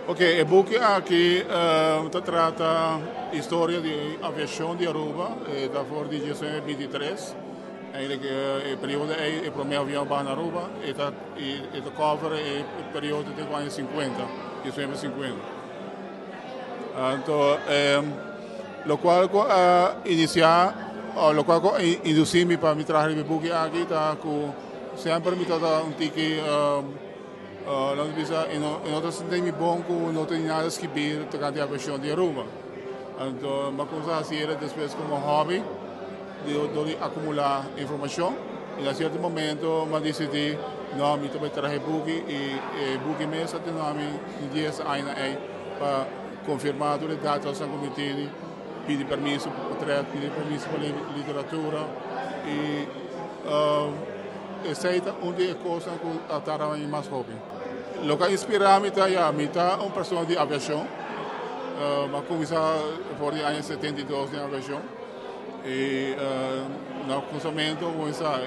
Ok, e buki aki ta trata historia di aviacion di Aruba, ta for di 1923. Eigenlijk e periodo ey e prome avion a baha na Aruba, e ta cover e periodo te aña 50, 1950. Anto, locual cu a inicia, locual cu a induci mi pa mi traha e buki aki, ta cu semper mi ta un tiki, laga bisa, no ta sinti mi bon cu no tin nada skirbi tocante aviacion di Aruba. Anto, m'a cuminsa haci despues como hobby, di acumula informacion. Y na cierto momento m'a dicidi, no, mi tambe traha buki y buki mes a tuma mi 10 aña pa confirma tur e datonan cu mi tin, pidi permiso pa portret, pidi permiso pa literatura y esey ta un di e cosnan cu a tarda mas hopi. Loke a inspira mi ta, ya, mi ta un persona di aviacion, m'a cuminsa for di aña 72 den aviacion y na cuminsamento cuminsa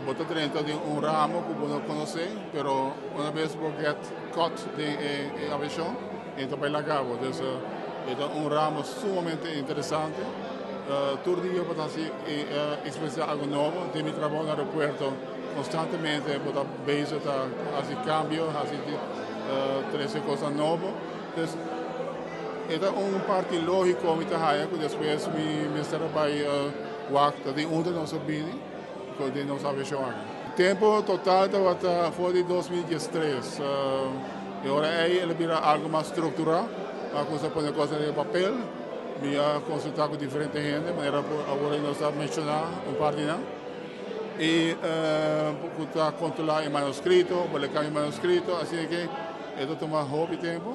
bo ta drenta den un ramo cu bo no conoce, pero un bes bo get caught den aviacion, anto bay laga bo. Anto, e un ramo sumamente interesante. Tur dia bo ta experiencia algo nobo. Den mi trabou na aeropuerto, constantemente bo ta bezig ta haci cambio, haci trece cos nobo. Anto, e un parti logico mi ta haya cu despues mi mester bay wak di unda nos a bini di nos aviacion aki. Tempo total tabata for di 2013. Y awor el a bira algo mas structura, pa cuminsa pone cos den papel, mi a consulta cu diferente hende, manera awor nos a menciona un par di nan. Y ta controla e manuscrito, publica e manuscrito, asina cu e a tuma hopi tempo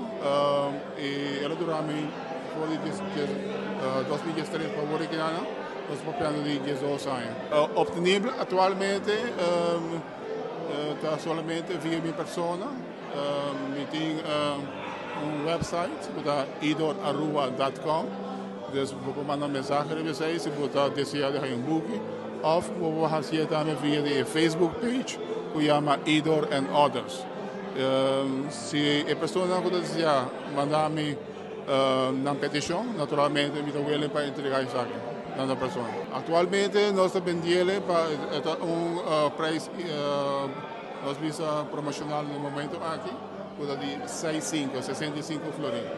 y el a dura mi for di 2013 pa awor aki, nos papiando di 12 aña. Obtenibel actualmente ta solamente via mi persona. Mi tin un website, ta idoraruba.com. Dus bo por manda un mensahe riba esey si bo ta desea di un buki. Of bo por haci tambe via di Facebook page, cu yama Idor and Others. Si e persona cu desea manda mi un peticion, naturalmente mi ta willing pa entrega esaki na e persona. Actualmente nos ta bendiendo pa un prijs, nos bisa, promocional na e momento aki, di 65, 65 florin.